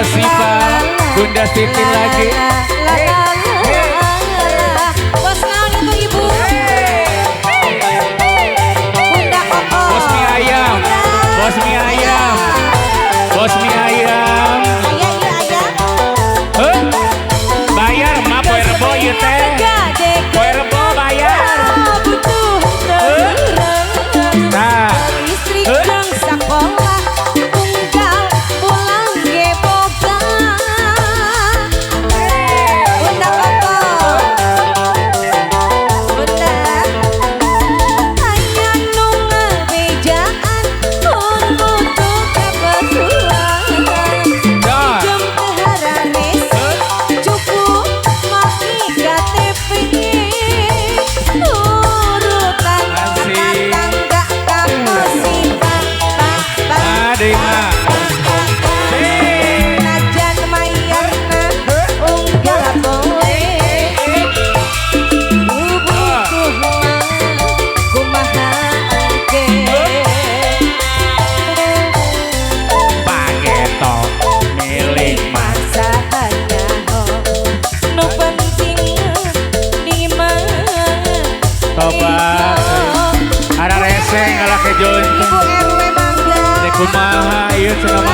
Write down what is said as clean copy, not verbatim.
Bos Sipa, Bunda Siti lagi. Bos naon itu, Ibu? Bunda Koko. Bos mie ayam, bos mie ayam, bos mie ayam. Ayah, iya ayah. Huh? Bayar mah poe Rebo ieu teh. Poe Rebo bayar. Butuh terang. Nah, Listrik Heh. Jang sekolah unggal pulang ge boga. Bunda Koko. Bunda. Aya nu ngabejaan mun butuh kebetulan. Dah. Jam teu hararese cukup make KTP urutan Asik. Tetangga kapositan. Aduh, mah. Najan mayarna unggal poe, butuh mah kumaha engke. Pageto milik mas. Masahanya nu penting di mana. Tobat. Ara rese ngalah kejon. Ibu RW mangga. Dek kumaha ieu cenah mah.